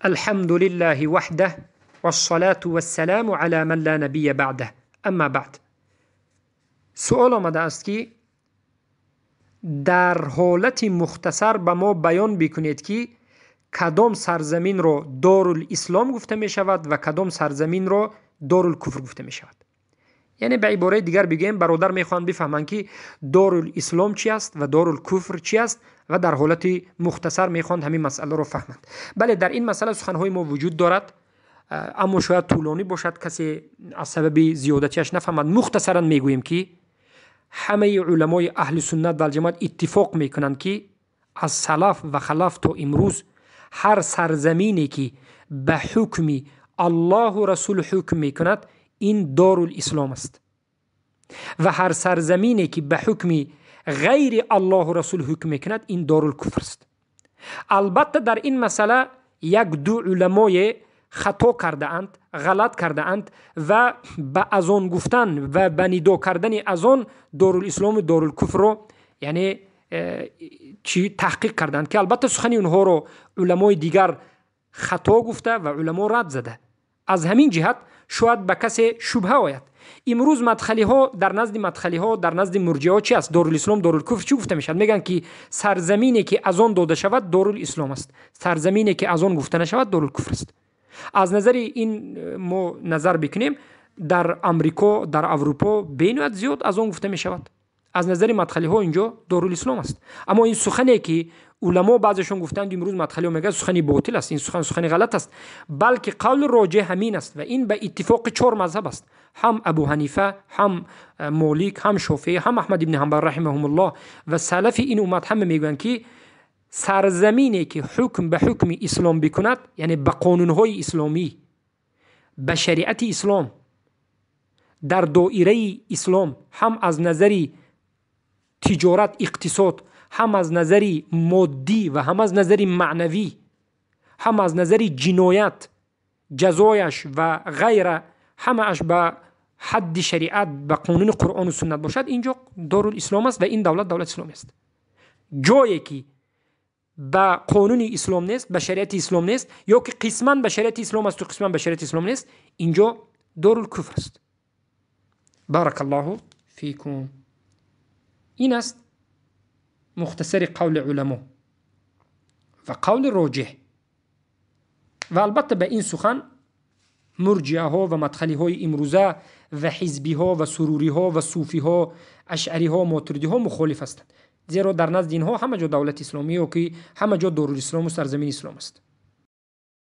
الحمد لله وحده والصلاة والسلام على من لا نبي بعده اما بعد. سؤال آمده است که در حالت مختصر به ما بیان بکنید که کدام سرزمین را دارالاسلام گفته می شود و کدام سرزمین را دارالکفر گفته می شود. یعنی به عباره دیگر بگیم برادر میخوان بفهمند که دارالاسلام چی است و دارالکفر چی است و در حالت مختصر میخوان همین مسئله رو فهمند. بله، در این مسئله سخنهای ما وجود دارد، اما شاید طولانی باشد، کسی از سبب زیادتیش نفهمد. مختصرا میگوییم که همه علمای اهل سنت و الجماعت اتفاق میکنند که از سلف و خلف تا امروز هر سرزمینی که به حکم الله و رسول حکم میکند این دارالاسلام است و هر سرزمینی که به حکم غیر الله و رسول حکم میکند این دارالکفر است. البته در این مسئله یک دو علمای خطا کرده اند، غلط کرده اند و به اذان گفتن و به ندا کردن اذان دارالاسلام و دارالکفر رو یعنی چی تحقیق کردند که البته سخن اونها رو علمای دیگر خطا گفته و علما رد زده. از همین جهت شاید به کسی شبهه آید. امروز مدخلی ها در نزد مدخلی ها در نزد مرجعه ها چی است؟ دارالاسلام دارالکفر چی گفته میشد؟ میگن که سرزمینی که اذان داده شود دارالاسلام است، سرزمینی که اذان گفته نشود دارالکفر است. از نظر این ما نظر بکنیم در امریکا در اروپا بینوت زیاد از آن گفته می شود. از نظر مدخلی ها اینجا دارالاسلام است. اما این سخنی که علما بعضشون گفتند امروز مدخلی ها میگه سخنی باطل است، این سخن سخنی غلط است، بلکه قول راجح همین است و این به اتفاق چهار مذهب است، هم ابو حنیفه، هم مالک، هم شافعی، هم احمد ابن حنبل رحمهم الله و سلف این امت همه میگن که سرزمینی که حکم به حکم اسلام بکند، یعنی به قانونهای اسلامی، به شریعت اسلام، در دایره اسلام، هم از نظر تجارت اقتصاد، هم از نظر مادی و هم از نظر معنوی، هم از نظر جنایت جزایش و غیره، همه به حد شریعت به قانون قرآن و سنت باشد، اینجا دارالاسلام است و این دولت دولت اسلامی است. جایی که به قانون اسلام نیست، به شریعت اسلام نیست، یا که قسما به شریعت اسلام است و قسما به شریعت اسلام نیست، اینجا دارالکفر است. بارک الله فیکم. این است مختصر قول علما و قول راجح. و البته به این سخن مرجعه ها و مدخلی های امروزه و حزبی ها و سروری ها و صوفی ها، اشعری ها، ماتریدی ها مخالف هستند، زیرا در نزد اینها همه جا دولت اسلامی و که همه جا دارالاسلام و سرزمین اسلام است.